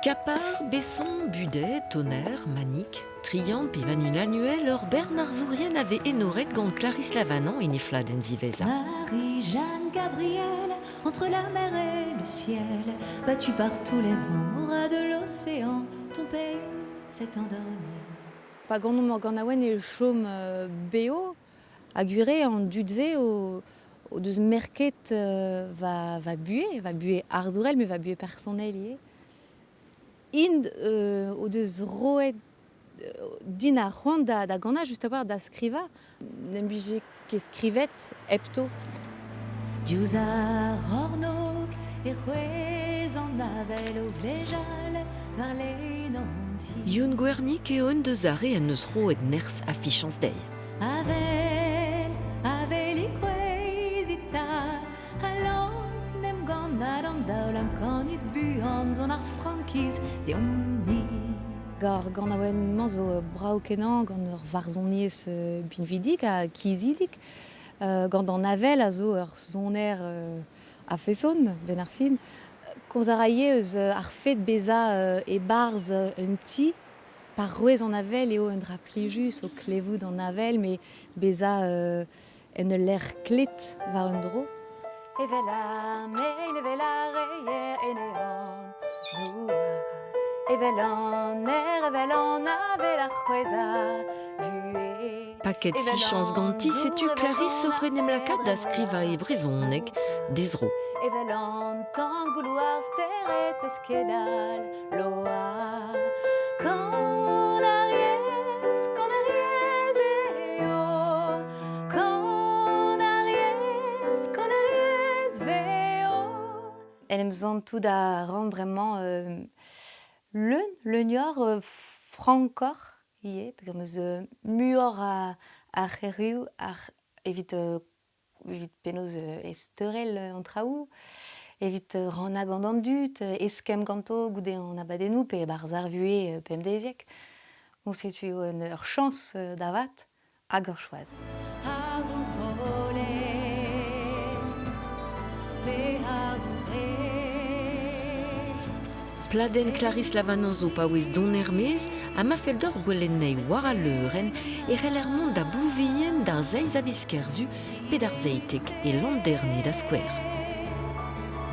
Capard, Besson, Budet, Tonnerre, Manic, Trian pe Manu Lanuel ur bern arzourien a vez enoret gant Clarisse Lavanant en he fladenn ziwezhañ. Marie-Jeanne Gabrielle, entre la mer et le ciel, battue par tous les vents, au ras de l'océan, ton pays s'est endormi. Pa ganomp ur ganaouenn e chom bev ha gwir eo an dud-se o o deus merket va va buhez, va buhez arzourel met va buhez personel ivez. Int o deus roet din ar c'hoant da da ganañ just a-walc'h da skrivañ. N'em bije ket skrivet hepto. Diouzh ar c'hornôg e c'hwezh an avel o vlejal war lein an ti. Youn Gwernig eo un deus ar re en deus roet nerzh ha fichañs dezhi. Avel, avelig c'hwezhit 'ta, alan em gannad an daol am kanit buan son ar frankiz deomp-ni. Ar ganaouenn-mañ zo brav-kenañ gant ur varzhoniezh pinvidik ha kizidik. Gant an avel a zo ur soner a-feson, 'benn ar fin. Komz a ra ivez eus ar fed bezañ e-barzh un ti. Pa c'hwezh an avel eo un dra plijus o klevout an avel, met bezañ en ul lec'h klet war un dro. Evel ar mein, evel ar reier ene an douar, evel an aer, evel an avel ar c'hwezhañ vuhez. Paket fichañs ganti, setu Clarisse oc'h en em lakaat da skrivañ e brezhoneg d'he zro. Evel an tan gouloù ar stered peskedal loar. Kan ar yezh, kan ar yezh eo. Kan ar yezh, kan ar yezh veo. En em santout a ran bremañ leun, leunioc'h, frankoc'h ivez, peogwir 'm eus muioc'h a c'herioù evit evit penaos ezteurel an traoù, evit rannañ gant an dud, eskemm ganto goude an abadennoù pe e-barzh ar vuhez pemdeziek. Bon, setu ur chañs da vat hag ur choaz. Harzoù holen, pe harzoù Pladenn Clarisse Lavanant zo paouez dont er-maez ha ma fell deoc'h gwelet anezhi war al leurenn e c'heller mont da Blouvien d'ar seizh a viz Kerzu pe d'ar 17 e Landerne da skouer.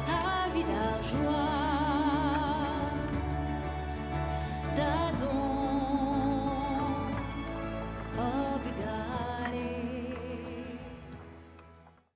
Evit ar joa.